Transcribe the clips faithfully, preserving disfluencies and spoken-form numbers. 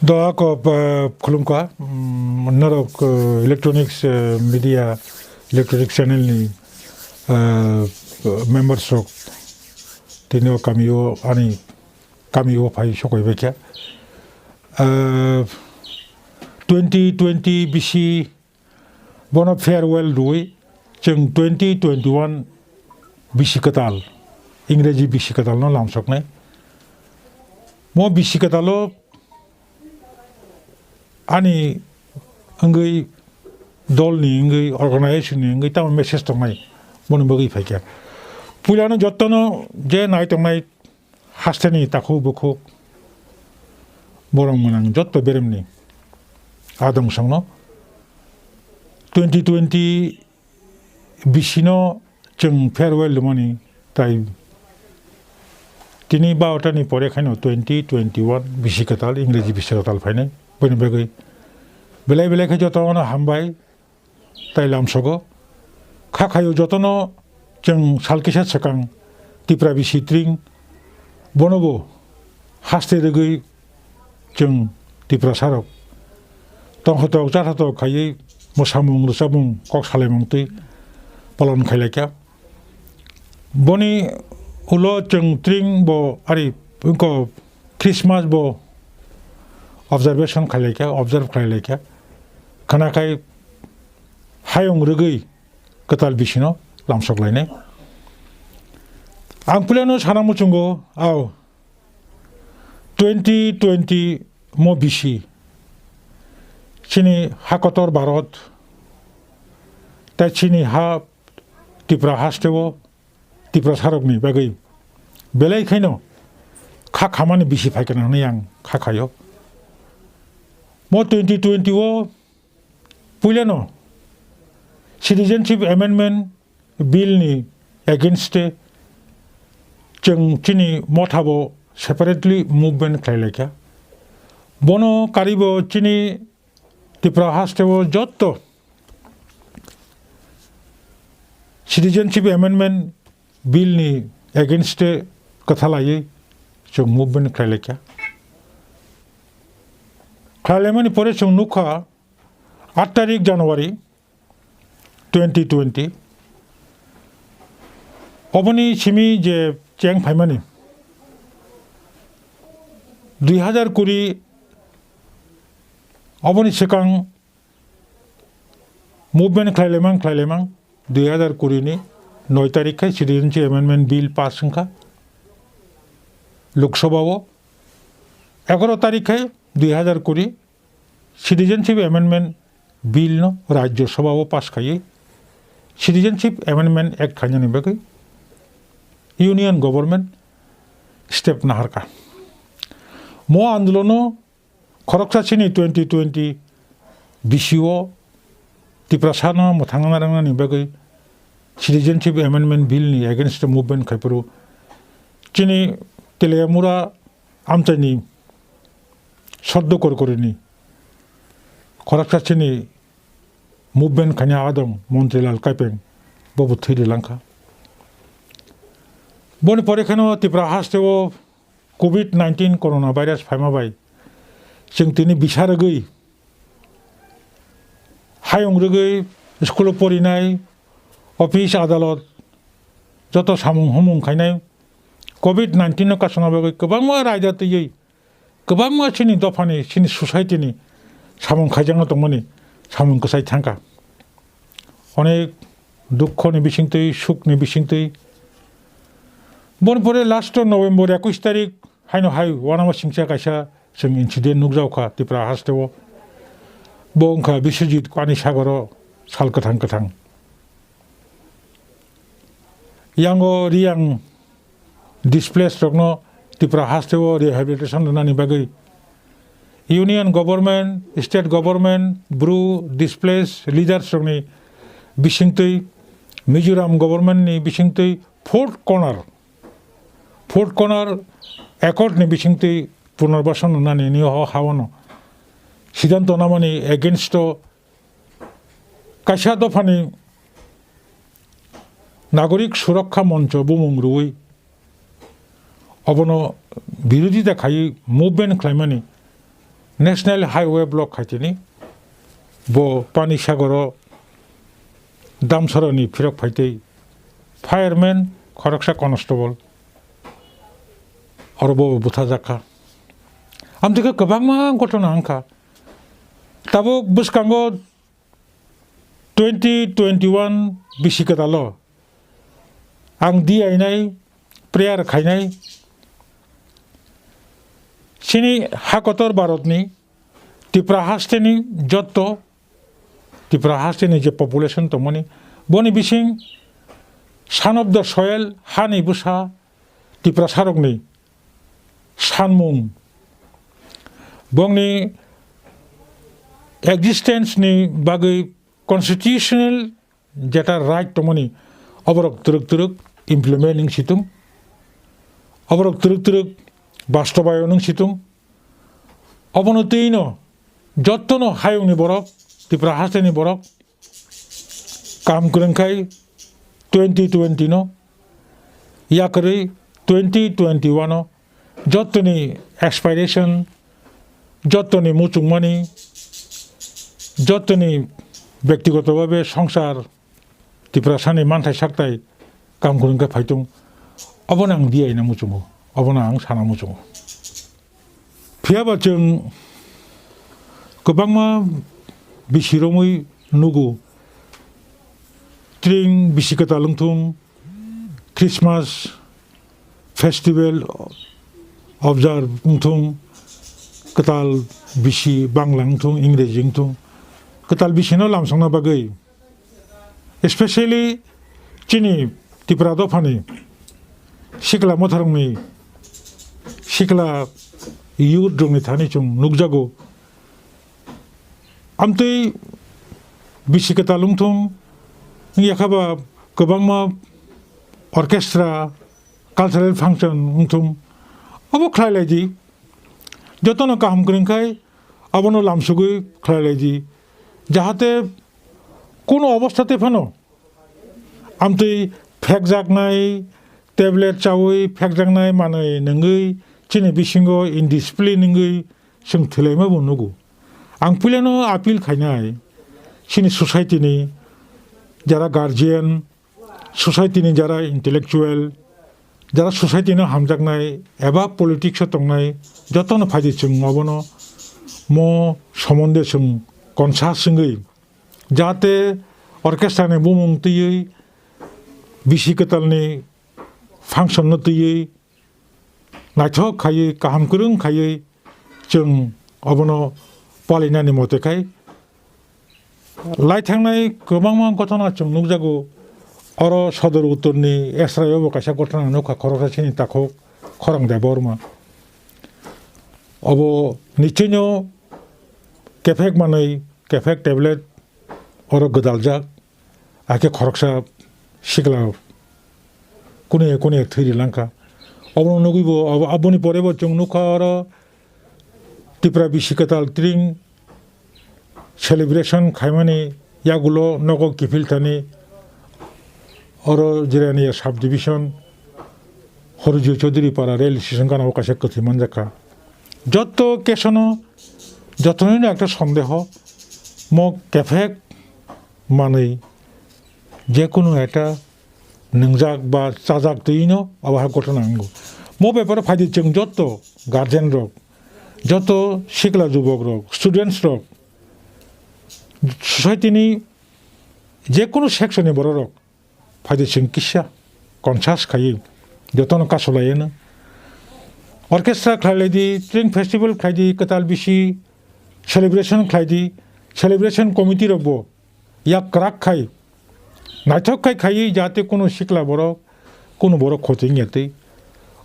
Doa ko, eh, khulumkha, mm, norok, eh, electronics, eh, media, electronic channel ni, eh, members rok tini o kami o ani kami o phai sokoi bai kha. Eh, twenty twenty bisi Bono farewell rwui chwng twenty twenty-one bisi kwtal, Ingreji bisi kwtal no lamsoknai. Mo bisi kwtal o ani wngwi dol ni wngwi organization ni wngwi tamo message tongnai, boni bagwi phaikha. Puila no jottono je nai tongnai hasteni takhuk bukhuk borok mwnang jotto beremni adong songno twenty twenty bisino chwng farewell rwmani tai tini barota ni pore khaino twenty twenty-one bisi kwtal, Ingreji bisi kwtal phainai. Boni bagwi belai belai khe jotono hambai. Tai lamsogo. Kha khaio jotono chwng sal kisa swkang Tipra bisi tring bonobo haste rwgwi chwng Tiprasarok tongthotok chathotok khaiwi mwsamung rwchapmung kok salaimung twi palon khailaikha. Boni ulo chwng tring bo ari wngkha Christmas bo observation khlai laikha, observe khlai laikha. Khwna khai hayung rwgwi kwtal bisino lamsok lainai. Ang puilano sana muchungo, au, twenty twenty mo bisi chini ha kotor Bharat tei chini ha Tipra hasteo Tiprasarokni bagwi belai khaino kha khamani bisi phai kana hwnwi ang kha khaio. Mo twenty twenty o puilano Citizenship Amendment Bill ni against e chwng chini mothabo separately movement khlai laikha. Bono karibo chini Tipra hasteo jotto Citizenship Amendment Bill ni against e kwthalaiwi chwng movement khlai laikha. Khlai laimani pore chwng nukha aat tarik January twenty twenty. Oboni simi je cheng phaimani dui hazar kuri, oboni swkang movement khlai laimang, khlai laimang, dui hazar kuri ni noi tarik khai Citizenship Amendment Bill pass wngkha Lok Sabha o, egaroh tarik khai dui hazar kuri Citizenship Amendment Bill no Rajya Sabha o pass khaiwi Citizenship Amendment Act khainani bagwi Union Government step naharkha. Mo andolono khoroksa chini twenty twenty bisi o Tiprasano mwthangna rwngnani bagwi Citizenship Amendment Bill ni against o movement khaiphuru chini Teliamura amchaini Soddo Korkorini khoroksa chini movement khaina adong Montri Lal Kaipeng bobo thwi rilangkha. Boni pore kheno Tipra hasteo covid nineteen corona virus phaima bai chwng tini bisa rwgwi, hayung rwgwi, school o porinai, office adalot joto samung humung khainai covid nineteen no kasuna bagwi kwbangma raida twiwi kwbangma chini dophani, chini society ni samung khaijakna tongmani samung kwchai thangkha. Onek dukho ni bisingtwi, suk ni bisingtwi. Boni pore last o November ekush tarik haino hai uanama singcha kaisa chwng incident nukjaokha Tipra hasteo. Bo wngkha Biswajit Ani Sagoro sal kwthang kwthang. Yango Riyang displaced rokno Tipra hasteo rehabilitation rwnani bagwi Union Government, State Government, Bru displaced leaders rokni bisingtwi, Mizoram Government ni bisingtwi Fourth Corner, Fourth Corner Accord ni bisingtwi punarbasan rwnani ni o hawano siddhanto namani against o kaisa dophani Nagorik Surokha Moncho bumung rwui obono birodita khaiwi movement khlaimani National Highway block khaitini bo Pani Sagoro Damsaroni phirok phaitwi fireman khoroksa constable oro bo buthajakha. Amtwikhe kwbangma ghotona wngkha. Tabuk bwskango twenty twenty-one bisi kwtalo ang diyainai, prayer khainai. Chini ha kotor Bharatni Tipra hasteni jotto Tipra hasteni je population tongmani, boni bising son of the soil, hani bwsa Tiprasarokni sanmung, bongni existence ni bagwi constitutional jeta right tongmani, oborok twrwk twrwk implement wng situng, oborok twrwk twrwk bastobayon wng situng, obono twino jottono hayungni borok, Tipra hasteni borok, kam kwrwngkhai twenty twenty no, yakarwi twenty twenty-one o jottoni aspiration, jottoni muchungmani, jottoni bektigoto babe songsar Tiprasani manthai saktai kam kwrwngkhe phaitung, obono ang diyaina muchungo, obono ang sana muchungo. Phiyaba chwng kwbangma bisi romwi nugo, tring bisi kwtal wngthung, Christmas festival observe wngthung, kwtal bisi Bangla wngthung, Ingreji wngthung, kwtal bisino lamsokna bagwi, especially chini Tipra dophani sikla motharokni, sikla youth rokni thani chwng nukjago. Amtwi bisi kwtal wngthung, wngya kha ba kwbangma orchestra, cultural function wngthung, obo khlai lai di. Jotono kaham kwrwng khai abono lamsugwi khlai lai di, jahate kuno obostha tei phano amtwi phekjaknai, tablet chawi phekjaknai manwi nungwi chini bisingo indiscipline wngwi chwng thwilaima bo nugo. Ang puilano appeal khainai chini society ni jara guardian, society ni jara intellectual, jara society no hamjaknai eba politics o tongnai, jotono phaidi chwng obono mo somonde chwng conscious wngwi, jahate orchestra ni bumung twiwi, bisi kwtal ni function no twiwi, naithok khaiwi, kaham kwrwng khaiwi chwng obono palinani mote khai lai thangnai kwbangma ghotona chwng nukjago. Oro Sodor Uttor ni Esrai o bo kaisa ghotona nukha, khoroksa chini takhuk Khorang Debbarma. Obo nichino kephek manwi, kephek tablet oro gwdaljak, hakhe khoroksa sikla kuniya kuniya thwi ri langkha. Obono nugwi bo, abo-, aboni pore bo chwng nukha oro Tipra bisi kwtal tring celebration khaimani yagulo nogo kiphil thani oro Jirania sub division Horijo Chaudhuri para rail station gana o kaisa kwthwi manjakha. Jotto kesono, jotonino ekta sondeho, mo kephek manwi jekunu ekta nwngjak ba chajak twi no abo hai ghotona wngo. Mo beparo phaidi chwng jotto guardian rok, jotto sikla jubok rok, students rok, society ni jekunu section ni borok rok phaidi chwng kisa conscious khaiwi jotono kasu laiano. Orchestra khlai lai di, string festival khlai di, kwtal bisi celebration khlai di, celebration committee rok bo yak kwrak khai, naithok khai khaiwi, jahate kunu sikla borok, kunu borok khoti wngya twi.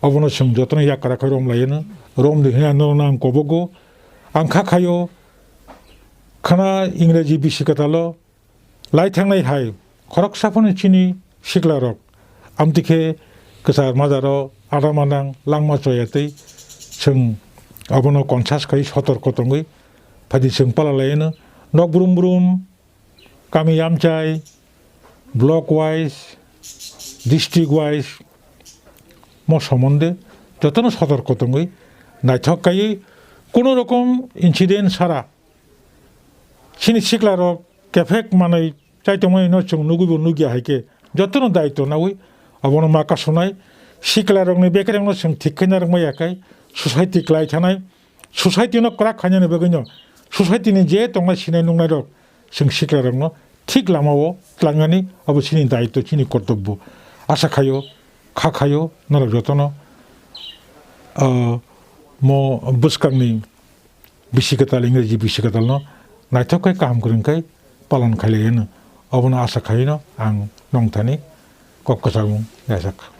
Obono chwng jotono yak kwrak khai rom laiano, rom di hwnwi ang norokno ang kobogo. Ang kha khaio, khana Ingreji bisi kwtalo lai thangnai hai, khoroksa phano chini sikla rok amtwi khe kwchar majaro ada manang langma choya twi chwng abono conscious khai sotorko tongwi phaidi chwng pala laiano. Nok brum brum, kami amchai, block wise, district wise, mo somonde jotono sotorko tongwi naithok kaiwi Kono rokom incident sara chini sikla rok kephek manwi chaitongmani no chwng nugwi bo nugya hai khe jotono daitw nawi abono ma kasonai sikla rokni bekereng no chwng thik khe narwk maya khai society klai thanai society no kwrak khainani bagwi no society ni je tongnai sinai nungnai rok chwng sikla rok no thik lama o tlangnani abo chini daitw chini kortobbo asa khaio kha khaio norok jotono ah, mo bwskangni bisi kwtal, Ingreji bisi kwtalno naithok khe kaham kwrwng khe palon khailai hwno. Obono asa khaino ang nongthani kok kwchangmung yachak.